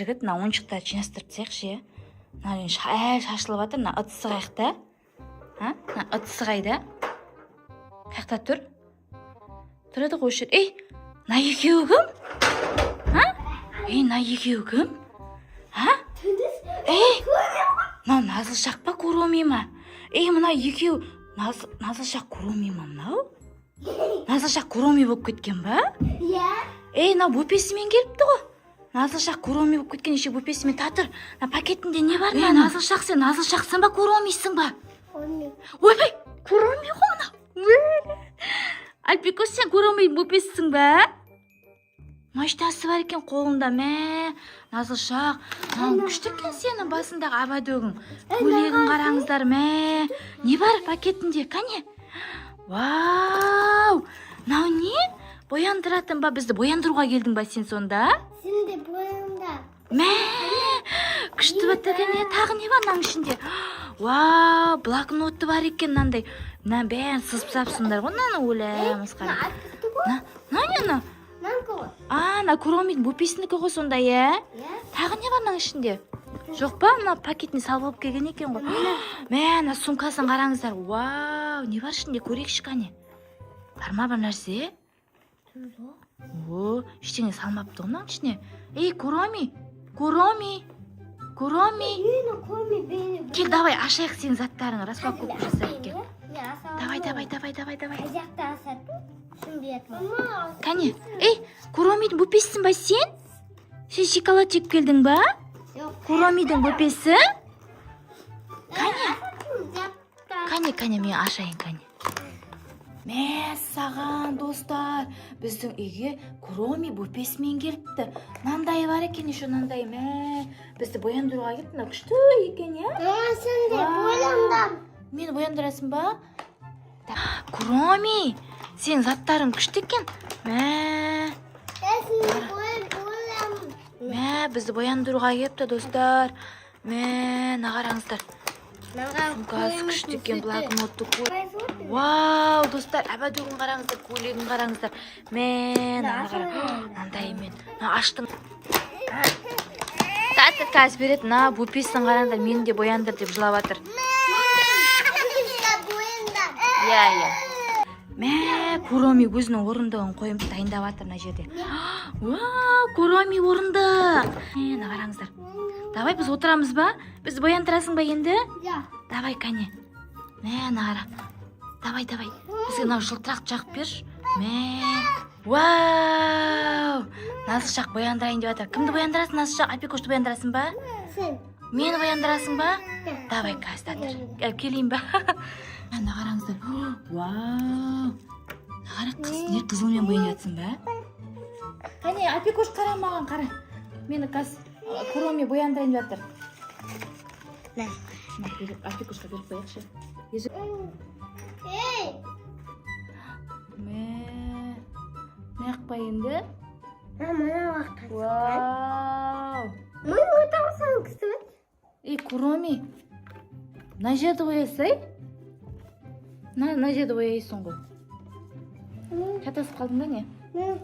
Жігіт, мына ойыншықтарды жинастырып тастайықшы, иә. Мына әлі шашылып жатыр. Мына ыдысы қаяқта, а? Мына ыдысы қайда, қай жақта тұр? Тұрады ғой осы жерде. Ей, мына екеуі кім, а? Ей, мына екеуі кім, а? Ей, мынау Назылшақ па, Куроми ма? Ей, мына екеуі Назылшақ, Куроми ма? Мынау Назылшақ, Куроми болып кеткен ба? Иә. Ей, мынау бөпесімен келіпті ғой. Назылшақ, Куроми болып кеткен еще бөпесімен. Татыр, мына пакетінде не бар? Ей, Назылшақ, сен Назылшақсың ба, Куромисің ба? Куроми. Ойбай, Куроми ғой мынау. Альпикош, сен Куромидің бөпесісің ба? Машинасы бар екен қолында. Мә, Назылшақ, мынау күшті екен сенің басындағы ободогың, көйлегін қараңыздар. Мә, не бар пакетінде? Кәне, вау, мынау не, бояндыратын ба? Бізді бояндыруға келдің ба сен сонда? Сен де боянда. Мә, күшті бітті. Кәне, тағы не бар мынаның ішінде? Вау, блокноты бар екен мынандай. Мына бәрін сызып тастапсыңдар ғой мынаны. Өлә, масқара. Мына. Мына не, мынау? Мынанікі ғой. А, мына Куромидің бөпесінікі ғой сонда, иә? Иә. Тағы не бар мынаның ішінде? Жоқ па? Мына пакетіне салып алып келген екен ғой. Мә, мына сумкасын қараңыздар. Вау, не бар ішінде? Көрейікші, кәне. Бар ма бір нәрсе? О, ештеңе салмапты ғой мынаның ішіне. Ей, Куроми, Куроми, Куроми! Мені Куроми, мені. Кел, давай ашайық сенің заттарыңды, распаковка жасайық, кел. Давай, давай, давай, давай, давай. Қай жақта асады? Түсінбей. Кәне, ей, Куромидің бөпесісің ба сен? Сен шоколад жеп келдің ба? Жоқ. Куромидің бөпесі. Кәне, кәне, кәне, мен ашайын, кәне. Мәссаған, достар, біздің үйге Куроми бөпесімен келіпті. Мынандай бар екен еще, мынандай. Мә, бізді бояндыруға келіпті. Мынау күшті екен, иә? Мама, сен де боянда. Мені бояндырасың ба? Куроми, сенің заттарың күшті екен. Мә. Сен де боям. Мә, бізді бояндыруға келіпті, достар. Мә, мына қараңыздар, сумкасы күшті екен, блокноты. Вау, достар, ободогын қараңыздар, көйлегін қараңыздар. Мә, мынаны қара, мынандаймен. Мына аштың. Тәтті қазір береді. Мына бөпесін қараңыздар, мені де бояндыр деп жылап жатыр. Иә. Мә, Куроми өзінің орындығын қойып дайындап жатыр мына жерде. Вау, Куроми орындық. Мә, мына қараңыздар. Давай, біз отырамыз ба? Бізді бояндырасың ба енді? Иә. Давай, кәне. Мә, мына қара. Давай, давай. Бізге мынау жылтырақты жағып берші. Мә. Вау! Назылшақ бояндырайын деп жатыр. Кімді бояндырасың, Назылшақ? Апикошты бояндырасың ба? Сен. Мені бояндырасың ба? Давай, қазір тұр. Келейін ба? Мына қараңыздар. Вау! Мына қара, қыз, не, қызылмен боянып жатсың ба? Кәне, Апикош, қара маған, қара. Мені қазір Куроми бояндырайын деп жатыр. Мә. Мына Апикошқа беріп қояйықшы. Ей. Мә. Мына па енді? Мына уақытта. Вау! Мен отырсам күшті. Ей, Куроми. Мына жерді боясай? Мына жерді бояйсың ғой. Шатасып қалдың ба, не? М?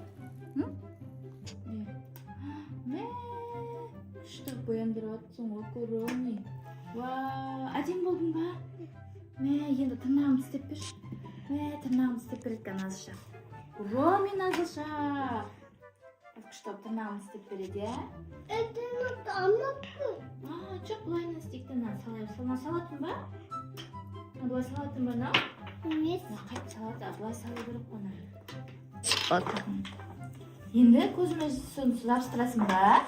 Мә, күшті бояндырып жатсың ғой, Куроми. Вау, әдемі болдың ба? Мә, енді тырнағымды істеп берші. Мә, тырнағымды істеп береді екен Назылшақ. Куроми, Назылшақ. Күшті болып тырнағымды істеп береді, иә? А, жоқ, былайынан істейік та, мынаны салайық. Мына салатын ба? Мына былай салатын ба мынау? Емес. Мына қайтып салады, а былай салу керек қой мынаны. Енді көзіме соны жабыстырасың ба?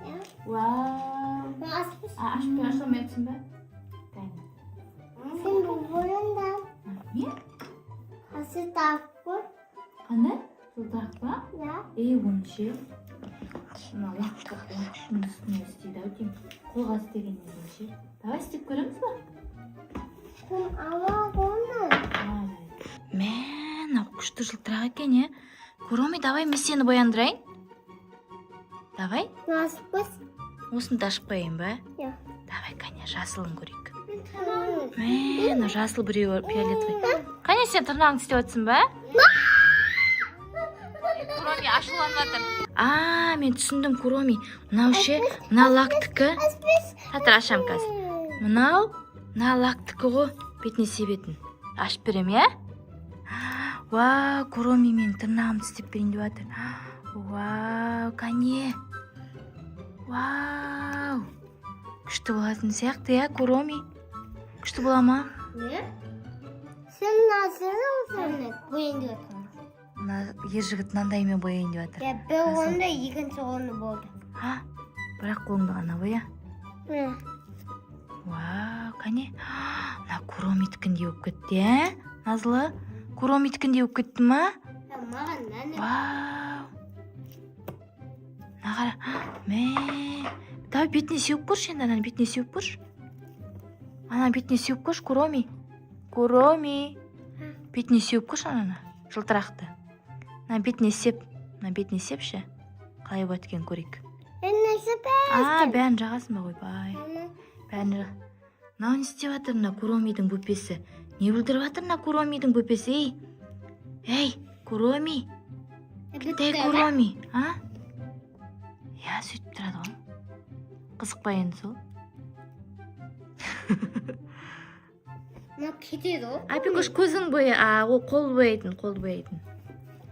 Иә. Вау! А, ашпай, аша алмай жатсың ба? Кәне. Сен боянда. Не? Асытақ қой. Қандай? Жылтырақ па? Иә. Ей, оны ше, мына лактың үстіне істейді ау деймін, қолға істегеннен кейін ше. Давай, істеп көреміз ба? Сен ала оны. Мә, мынау күшті жылтырақ екен, иә. Куроми, давай мен сені бояндырайын, давай. Асып. Осыны да ашып қояйын ба? Иә. Давай, кәне, жасылын көрейік. Мә, мынау жасыл біреуі, фиолетовый. Кәне, сен тырнағыңды істеп жатсың ба? Куроми ашуланып жатыр. А, мен түсіндім, Куроми. Мынау ше, мына лактікі. Татыр, ашам қазір. Мынау, мына лактікі ғой, бетіне себетін. Ашып беремін, иә? Вау, Куроми менің тырнағымды істеп берейін деп жатыр. Вау, кәне. Вау. Күшті болатын сияқты, иә, Куроми? Күшті бола ма? Не? Сен мынаны бояйын деп жатқан. Мына ер жігіт мынандаймен бояйын деп жатыр. Я бір қолында, екінші қолында болды. А, бірақ қолыңды ғана боя. Міне. Вау, кәне. Мына Куромидікіндей болып кетті, иә? Назлы, Куромидікіндей болып кетті ма? Маған нәне. Вау. Мына қара. Мә. Давай, бетіне сеуіп көрші енді, ананы бетіне сеуіп көрші. Ана бетіне сеуіп көрші, Куроми. Куроми. Бетіне сеуіп көрші ананы. Жылтырақты. Мына бетіне сеп. Мына бетіне сепші. Қалай болады екен, көрейік. Энесі. А, бәрін жағасың ба? Ойбай. Бәрін Мынау не істеп жатыр, мына Куромидің бөпесі? Не бүлдіріп жатыр мына Куромидің бөпесі, ей? Ей, Куроми. Ей, Куроми, а? Иә, сөйтіп тұрады ғой. Қызық па енді сол? Мына кетеді ғой. Апикош, көзің боя. А, ол қол бояйтын, қол бояйтын.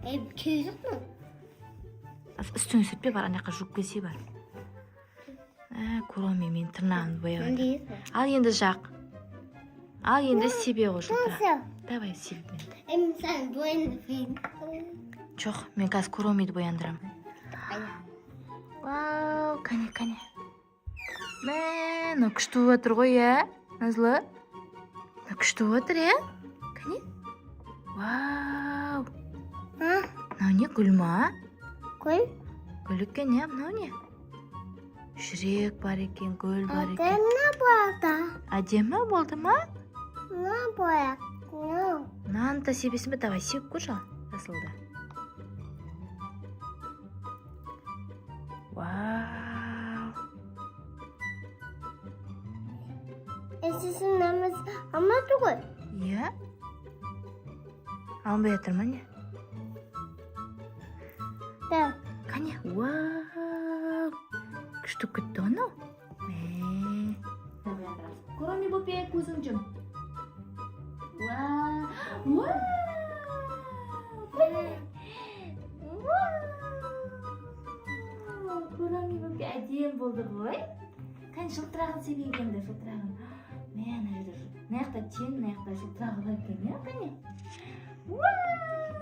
Ей, керегі жоқ па? Үстіңе сүртпе, бар, ана жаққа жуып келсе, бар. Ә, Куроми менің тырнағымды бояп жатыр. Мындай. Ал енді жақ. Ал енді себе ғой жылтырақ. Nasıl? Давай, себіп мен. Ей, сен бояйын деп. Жоқ, мен қазір Куромиді бояндырамын. Вау, кәне, кәне. Мә, мынау күшті болып жатыр ғой, иә, Назлы? Мынау күшті болып жатыр, иә? Кәне. Вау. Ha? Мынау не, гүл ма? Koy. Гүл екен, иә? Мынау не? Жүрек бар екен, гүл бар екен. Ne bu? Әдемі болды ма? Ne boya? Ne? Мынаны да себесің бе? Давай, сеуіп көрші, ал, жасылды. Вау. Eskisi namaz ama koy. Иә, алынбай жатыр ма, не? Da. Кәне, вау, күшті болып кетті ғой мынау. Мә. Куроми бөпе, көзің жұм. Вау, вау, кәне. Вау, Куроми бөпе әдемі болды ғой. Кәне, жылтырағын себейік енді, жылтырағын. Мә, ана жерде мына жақта тень, мына жақта жылтырағы бар екен, иә? Кәне.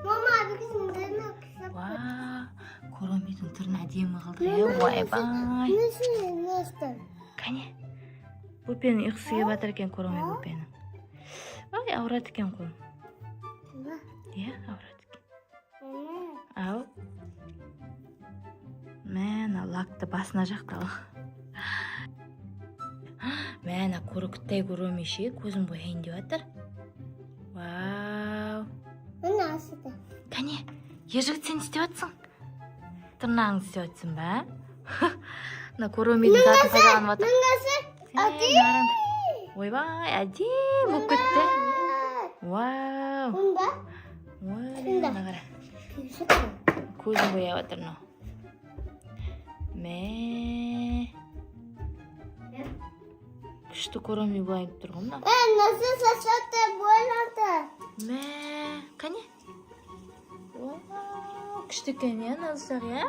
Мама, bizim ne? Вау, Куромидің түрін әдемі қылдық, иә? Ойбай. Nasıl nasıl? Кәне, бөпенің ұйқысы келіп жатыр екен, Куроми бөпенің. Ой, ауырады екен қолым, иә, ауырады екен. Ау, мә, мына лакты басына жақты, ал. Мә, мына көріктай Куроми ше, көзін бояйын деп жатыр. Вау. Nasıl? Кәне, ер жігіт, сен не істеп жатсың? Тырнағыңды істеп жатсың ба? Мына Куромидің затын пайдаланып жатыр. Nasıl? Әдемі. Ойбай, әдемі болып кетті. Вау. Bunda. Ой, Сонда. мына қара. Көзін бояп жатыр мынау. Мә. Күшті Куроми боянып тұр ғой мынау. Nasıl saçatı boyladı? Мә, кәне. Вау, күшті екен, иә, Назлы, иә?